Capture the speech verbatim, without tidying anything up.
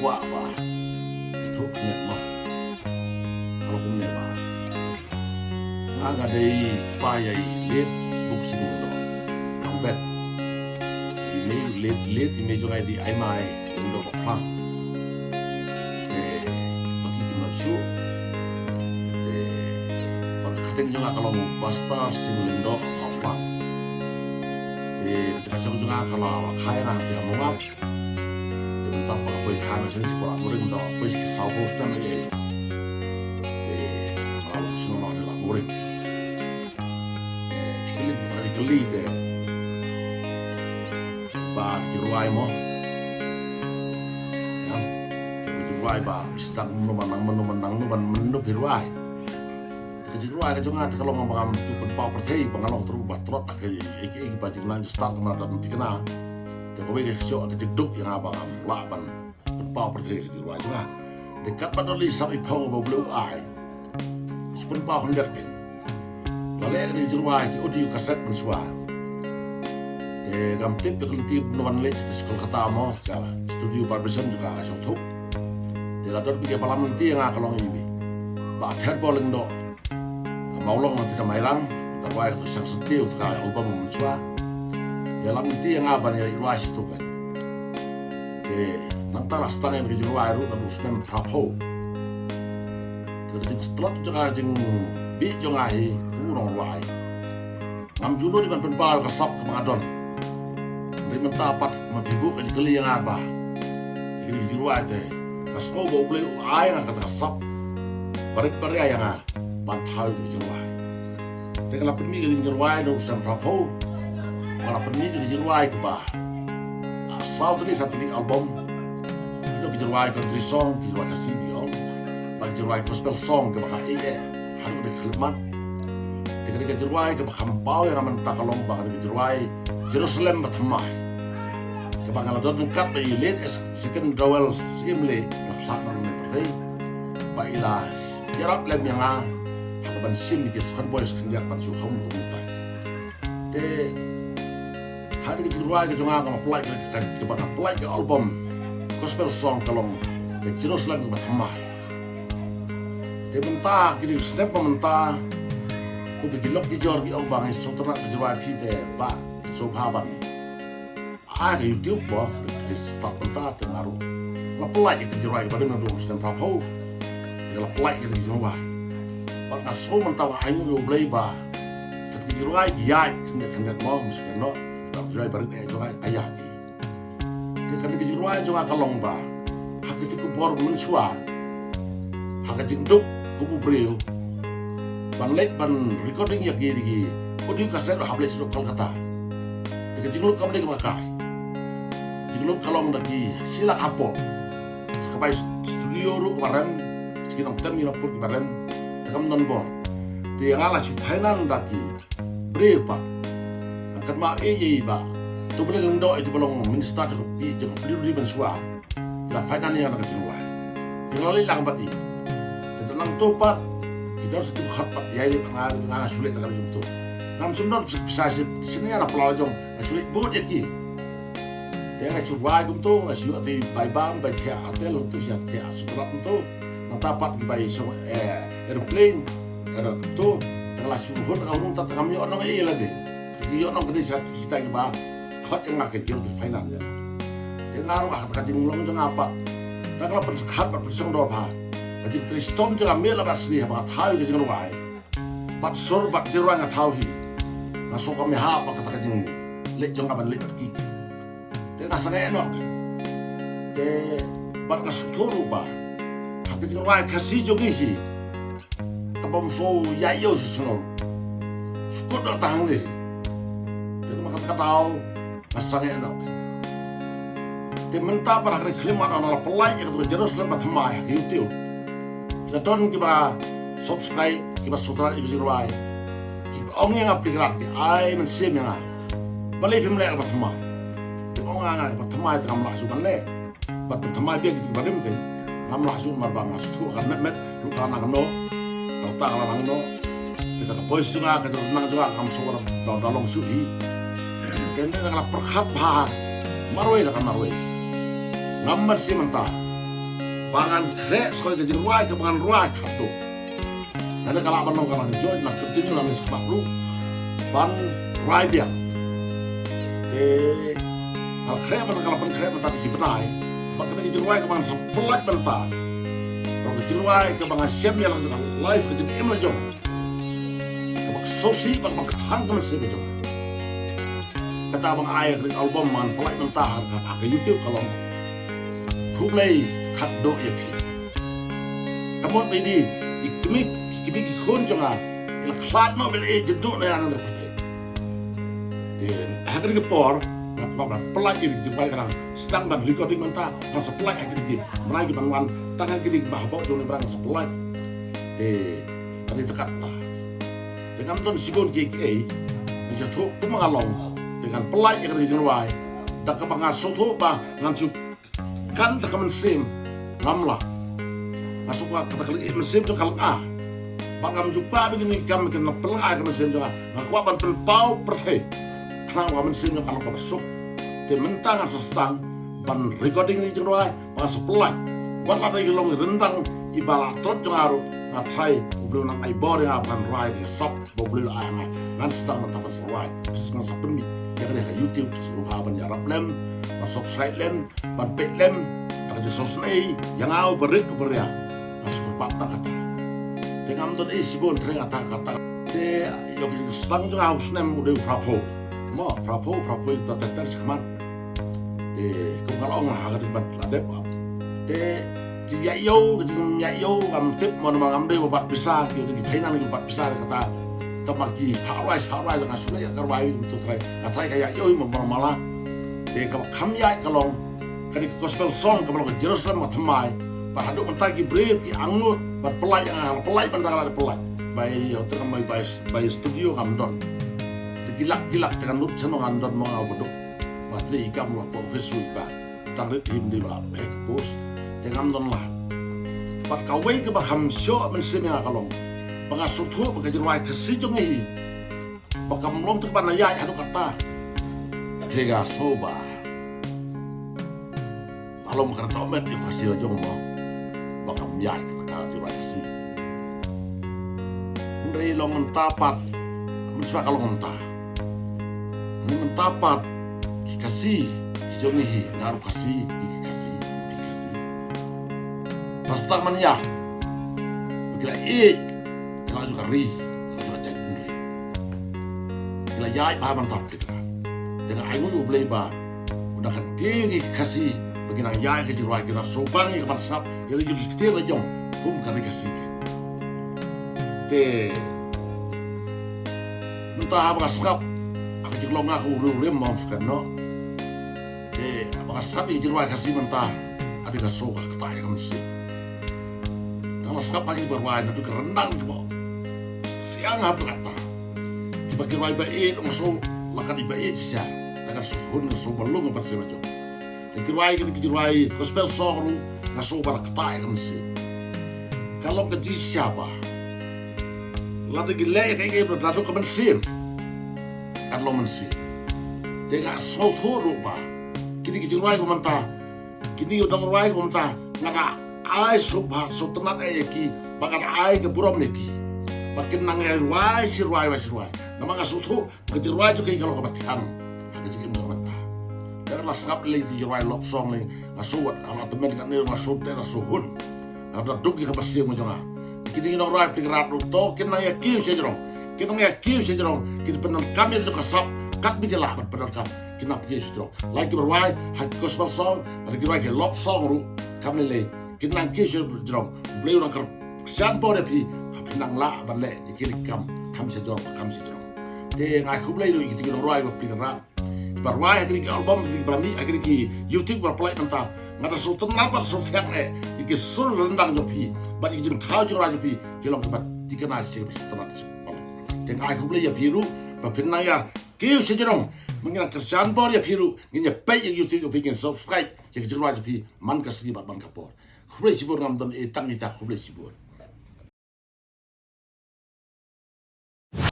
Ba ba, ito ne mo. Ka long kumne ba, nga nga dei kpa ïa i late Buksing Lyngdoh. Nang bet, i mei late, late i mei jong nga i dei Aimai Lyngdoh Mawphlang. Te ba ki kim nang shuh. Te ba ka kyrteng jong nga ka long Buster Sing Lyngdoh Mawphlang. Te ka jong nga ka la la kha ïa nga te ha Mawngap. Te mynta pat ka poi kha na shen shi por la buhrieh, mynta la poi shi saw phew snem ei ei. Te ka la long shnong noh la buhrieh. Te ki kylli, ki kylli te ba ki jingrwai mo. Ïa, ki jingrwai ba phi sdang mynno ban nang mynno ban nang mynno ban mynno phi rwai. Ka jingrwai ka jong nga te ka long ba ngam ju pynpaw pyrthei ba nga long tru ba trot ha kiei kiei ba jingnang jingstad, namar da thikna. Te kawei ka shisha ka jingduk ïa nga ba ngam lah ban pynpaw pyrthei ka jingrwai jong nga. Dei katba don i sap i phong ba U Blei u ai. Shu pynpaw khyndiat kein. La leh kane ka jingrwai ki audio cassette mynshuwa. Te ngam tip ïa ka lynti ba ngan leit sha Kolkata mo, ka studio vibration jong ka, ka shong thup. Te la don bad ka ba lam lynti ïa nga ka long i Bah Therbor Lyngdoh, Mawlong na Tita Mairang, ka rwai kato Shang Syntiew, ka album mynshuwa. Ïa lam lynti ïa nga ban ïa rwai sha kato ka. Te nangta la sdang ïa ka jingrwai ruh naduh u snem phra phew. Ka jingtlot jong ka, jingbieit jong nga hi u nongrwai. Ngam ju nud ban pynpaw ïa ka sap kaba nga don. Hynrei mynta pat ma phi buh ka jingkylli ïa nga ba, ïa ka jingrwai te, nga sngew ba U Blei u ai nga kata ka sap barit baria ïa nga ban thaw ïa ka jingrwai. Te nga la pynmih ïa ka jingrwai naduh u snem phra phew. Nga la pynmih ïa ka jingrwai kaba, ah, saw tylli, saw tylli album. Ïa ka jingrwai country song, ka jingrwai Khasi ba ki ong, bad ka jingrwai gospel song kaba ka ïeit haduh ka dei ka khyllipmat. Te ka dei ka jingrwai kaba kham paw ïa nga mynta ka long ba ka dei ka jingrwai Jerusalem Bathymmai. Kaba nga la don ryngkat bad i late Second Dowell Syiemlieh, ka khlad na ka pyrthei. Ba i la ïarap lem ïa nga ha kaban shim ïa ki second voice khyndiat ban shu hom kumta. Te ha kane ka jingrwai ka jong nga kaba nga pynlait ka, kaba nga pynlait ka album gospel song ka long ka Jerusalem Bathymmai. Te mynta ki dei step ba mynta, ko ba ki lok ki jor ki ong ba ngi sngewtynnat ka jingrwai phi te ba sngewbha ban ai ka YouTube ba, ki step mynta te nga ruh la pynlait ka jingrwai ba dei naduh u snem phra phew. Te la pynlait ka jingrwai. Bad nga sngew mynta ba ainguh ïa U Blei ba ka jingrwai ki ïaid khyndiat khyndiat mo, mesti kano ka jingrwai barit eh jong nga ka ïaid. Te kane ka jingrwai jong nga ka long ba ha kata ka por mynshuwa, ha ka jingduk kum u briew ban leit ban recording ïa ki, ki audio cassette hap leit sha Kolkata. Te ka jinglut kam dei kaba kai. Jinglut ka long da ki shi lak hapoh. Sa ka bai studio ruh kaba rem, sa ki nongtem ki nongput kiba rem, te kam don bor. Te ïa nga la shu finance da ki briew pat. Nga kynmaw ei ei ba, to Blei Lyngdoh, ito ba long minister jong ka P, jong ka P W D mynshuwa, la finance ïa nga da ka jingrwai. Te nga la leit lang bad i. Te nangto pat ki don sa ki khot pat ïa i, nga, nga shu leit da ka jingto. Ngam shym don pisa, pisa shi, shi ne ïa na pla la jong, nga shu leit bud ïa ki. Te nga shu rwai kumto, nga shu ïoh te bai bam, bai thiah hotel kumto, shu thiah sutrat kumto. Nangta pat ki bai shong, eh, aeroplane, aero kumto. Te nga la shu hun ka hun, ta ngam ïoh nong ei lade. Ki ïoh nong kane sha kita kiba khot ïa nga, ka jong ki finance ïa nga. Te nga ruh ha ka jinglong jong nga pat, nga la pynskhat bad pynshongdor bha. Ka jingtrei shitom jong nga miet la bad sngi haba nga thaw ïa ka jingrwai. Bad sur bad jingrwai nga thaw hi. Nga sngew kumne hap ba kata ka jingleit jong nga ban leit bad ki. Te nga sangeh noh. Te bad nga sngewthuh ruh ba ha ka jingrwai Khasi jong ngi hi, kaba ym shu ïai ïoh shuh shuh. Shu kut noh tang hangne. Te namar kata ka daw nga sangeh noh. Te mynta pat ha ka khyllipmat nga la pynlait ïa ka Jerusalem Bathymmai ha ka YouTube. Te don kiba subscribe, kiba sngewtynnat ïa ka jingrwai. Kiba ong ïa nga pyrkhat, ki ai mynsiem ïa nga. Balei phim leh ka bathymmai? Te ong ïa nga, ka bathymmai te ngam lah shuh ban leh. Bad bathymmai biang ki barim kein, ngam lah shuh namar ba nga sngewthuh ka met met ruh ka nang kumno, ka rta ka la nang kumno. Te ka voice jong nga, ka jingnang jong nga, ngam sngewthuh da, da long shuh hi. Kane nga la pyrkhat bha marwei la ka marwei. Ngam mynsiem mynta. ba ngan khreh sa ka jingrwai kaba ngan rwai khadduh. Lada ka lah ban long ka nang join, nang continue, nang ïa sngap ruh ban rwai biang. Te nga khreh mynta, ka la pynkhreh mynta ki bnai ba kane ka jingrwai kaba ngan sa pynlait mynta, ka jingrwai kaba nga shem ïa la ka jong ka live, ka jingim la jong, kaba sngewsih bad kaba kthang ka mynsiem ka jong. Kata ba nga ai ka album, ngan pynlait mynta ha ka, ha ka YouTube, ka long Khublei Khatduh ïa phi. Ka mut ba ine i kmie, i kmie ki khun jong nga i la khlad noh, ba la ïeit jingduh na ïa nang da pyrthei. Te ha kane ka por nga kwah ban pynlait ïa ki jingrwai, ka nang sdang ban recording mynta, ngan sa pynlait ha kine ki bnai kiban wan, tang ha kine ki bah bok jong ne bnai ngan sa pynlait. Te kane te kata, te ngam don shibun kiei kiei, nga sngewthuh kumba nga long, te ngan pynlait ïa kane ka jingrwai da kaba nga sngewthuh ba ngan shu kan sa ka mynsiem, ngam lah. Nga sngewkwah kata ka lynga, mynsiem jong ka lynga. Bad ngam ju kwah ba kine ki kam kin pynlynga ïa ka mynsiem jong nga. Nga kwah ban pynpaw pyrthei, khnang ba ka mynsiem jong ka long kaba suk. Te mynta ngan sa sdang ban recording ïa kane ka jingrwai, ba ngan sa pynlait. Wat la dei ka long ryndang iba la tlot jong nga ruh, nga tharai U Blei un nang ai bor ïa nga ban rwai ïa ka sap ba U Blei u la ai ha nga. Ngan sdang mynta ban sa rwai, ngan sa pynmih ïa kane ha YouTube, sa ruh ha ban ïarap lem, ban subscribe lem, ban peit lem, da ka jingsngewsynei ïa nga uba rit uba ria. Nga sngewbha pat tang kata. Te ngam don ei shibun, tang kata, kata. Te ïa ka jingsdang jong nga ha u snem u dei u phra phew. Mo, phra phew, phra phew ta ter ter shakhmat. Te kum nga la ong ha ka dei ban la dep. Te jingïaid ïew, ka jingïaid ïew ngam tip mo, namar ngam dei ba bat pisa, ki dei ki thainan ki bat pisa kata. Tang ba ki phah rwai, phah rwai, nga shu leh ïa ka rwai, kumto trai. Nga trai ka ïaid ïew mo, mo mala. Te kaba kham ïaid ka long kane ka gospel song kaba long ka Jerusalem ka thymmai. Bad haduh mynta ki briew ki angnud ban pynlait ïa nga, pynlait ban dang la pynlait. Bai ïa, te ngam, bai, bai studio ngam don. Te ki lak, ki lak, te ka nud channel ngam don mo, nga uba duk. Ba trei i kam la poi office ruh ba dang rit, him dei ba hek post. Te ngam don la. Bad kawei kaba kham shoh mynsiem ïa nga ka long ba nga sngewthuh ba ka jingrwai Khasi jong ngi hi ba kam long tang ban ïaid haduh katta. Te nga sngewbha, la long ka rta met ïa ka Khasi la jong mo, ba kam ïaid ka jingrwai Khasi. Hynrei long mynta pat, mynshuwa ka long mynta. Hynrei mynta pat ki Khasi ki jong ngi hi, nga ruh Khasi, ki, ki Khasi, ki Khasi. Ba sdang ban ïaid, ba ki la ïeit, ki la ju ka ri, ki la ju ka jaitbynriew. Ki la ïaid bha ban tap ki. Te nga ainguh ïa U Blei ba u dang kyntiew ïa ngi ki Khasi ba ngin nang ïaid ka jingrwai, ngin nang sngewbang ïa ka ban sngap ïa la jong ki ktien la jong kum ka ri Khasi. Te mynta haba nga sngap ha ka jinglong nga kum u riewrim, mo, skhem noh. Te haba nga sngap ïa ka jingrwai Khasi mynta, nga dei nga sngew ka ktah ïa ka mynsiem. Nga la sngap ha kiba rwai naduh ki ryndang kiba siang haduh katta. Kiba ki rwai ba ïeit, nga sngew la ka dei ba ïeit shisha. Nga sngew hun, nga sngew ba lung ban sngewthuh. Ki rwai, ki, ki rwai gospel song ruh nga sngew ba la ktah ïa ka mynsiem. Ka long ka jingshisha ba lada ki leh ïa kaei kaei ba naduh ka mynsiem, ka long mynsiem. Te nga sngewthuh ruh ba kine ki jingrwai ba mynta, kine ki nongrwai ba mynta, nga da ai sngewbha sngewtynnat ïa ki, ba nga da ai ka burom ïa ki ba kin nang ïa rwai shi rwai, rwai shi rwai. Namar nga sngewthuh ka jingrwai jong ki ka long kaba thiang ha ka jingim jong nga mynta. Lada la sngap lei ki jingrwai love song lei, nga sngew wat ha la tymmen katne nga sngew te nga sngew hun. Nga da duk ïa ka mynsiem jong nga. Kine ki nongrwai Pyrshah ruh to kin nang ïa kiew sha jrong, kin nang ïa kiew sha jrong, kin pyndonkam ïa ka jong ka sap kat ba ki lah ban pyndonkam, kin nang kiew sha jrong. Lada kiba rwai ha ki gospel song, lada ki rwai ki love song ruh kam lei lei, kin nang kiew sha jrong. U Blei u nang kyrshan bor ïa phi ha phi nang lah ban leh ïa kine ki kam, kam sha jrong, kam sha jrong. Te nga ai khublei ruh ïa kito ki nongrwai ba Pyrshah, kiba rwai ha kine ki album, kine kiba mih ha kine ki YouTube, ba pynlait mynta. Nga da sngewtynnat bad sngewthiang eh ïa ki sur ryndang jong phi bad ïa ki jingthaw jingrwai jong phi ki long kiba thikna shisha, kiba sngewtynnat shisha. Te nga ai khublei ïa phi ruh ba phin nang ïa kiew sha jrong. Ngin nang kyrshan bor ïa phi ruh, ngin ïa peit ïa ka YouTube jong phi, ngin subscribe ïa ka jingrwai jong phi man ka sngi bad man ka por. Khublei shibun, ngam don ei tang ita, khublei shibun.